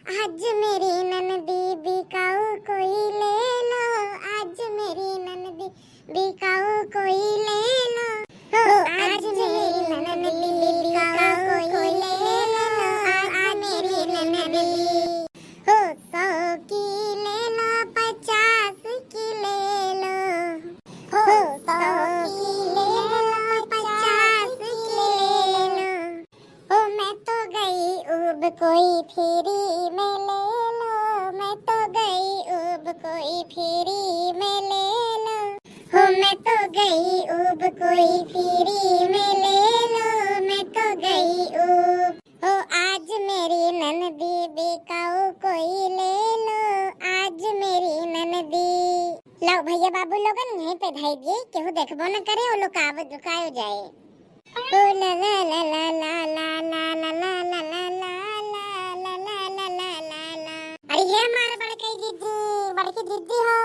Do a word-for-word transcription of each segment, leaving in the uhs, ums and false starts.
आज मेरी ननदी बिकाऊ कोई ले लो, आज मेरी ननदी बिकाऊ कोई ले लो। हो, आज मेरी ननदी बिकाऊ कोई ले लो, आज मेरी ननदी। हो, सौ की ले लो, पचास की ले लो। हो, सौ की ले लो, पचास की ले लो। ओ मैं तो गई ऊब, कोई फ्री में ले लो, मैं तो गई ऊब, कोई फ्री में ले लो। ओ मैं तो गई ऊब, कोई फ्री में ले लो, मैं तो गई ऊब। ओ आज मेरी ननदी बिकाऊ कोई ले लो, आज मेरी ननदी। लाओ भैया बाबू लोगन यहीं पे धई दिए, केहू देखबो न करे, वो लोग का आवे, का हो जाए। ओ ला ला ला। अरे हे हमार बड़कई जिज्जी, बड़की जिज्जी हो।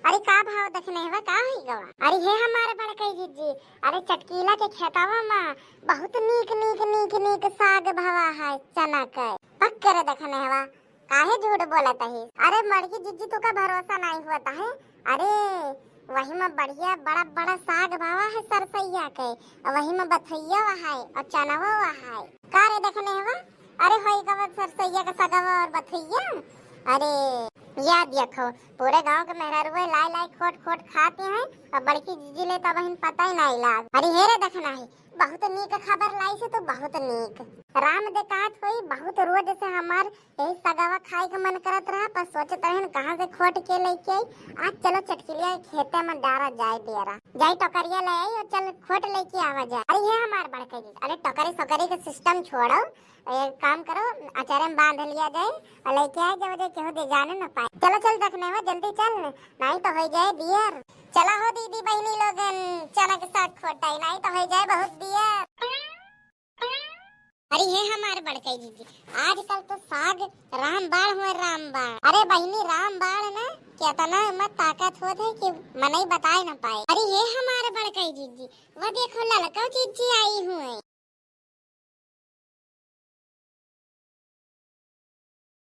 अरे का भाव देखने हवा, का होई गवा? अरे हे हमार बड़कई जिज्जी, अरे चटकीला के खेतवा मा बहुत नीक नीक नीक नीक साग भवा है चना के। पक्के रे देखने हवा, काहे झूठ बोलत ही? अरे बड़की जिज्जी, तू का भरोसा नहीं होता है? अरे वही में बढ़िया बड़ा बड़ा साग बावा है सरसैया के, और वही में बथुइया है और चनवा है। का रे देखने हवा? अरे होई गवा सरसैया का सगवा और बथुइया। अरे याद यखो, पूरे गांव के मेहरारुए लाई लाई खोट खोट खाती हैं, और बड़की जिज्जी ले तो बहिन पता ही नहीं लाग। अरे हे रे देखना है, बहुत नीक खबर लाई से तू, बहुत नीक। राम देखात होई, बहुत रोज से हमार यही सगवा खाए के मन करत रहा, पर सोचत रहन कहाँ से खोट के लेके आई। आज चलो चटकिलिया के खेते में डारा जाए डेरा, जाई टोकरिया ले आई और चल खोट लेके आवा जाए। अरे ये हमार बड़कई जी, अरे टोकरी सोकरी के सिस्टम छोड़ो, एक काम करो, अचारे में बांध लिया जाए और लेके आए, जब जाए केहू दे जाने न पाए। चलो चल देखने में जल्दी चल, नहीं तो हो जाए दियर। चला हो दीदी बहिनी लोगन, चना के साग खोटाई, नहीं तो हो जाए बहुत दियर। अरे हे हमार बड़कई जिज्जी, आजकल तो साग रामबाण हुए, रामबाण। अरे बहिनी रामबाण ना, केतना मत ताकत होत है कि मनई बताए न पाए। अरे हे हमार बड़कई जिज्जी, वो देखो ललका जिज्जी आई हुए।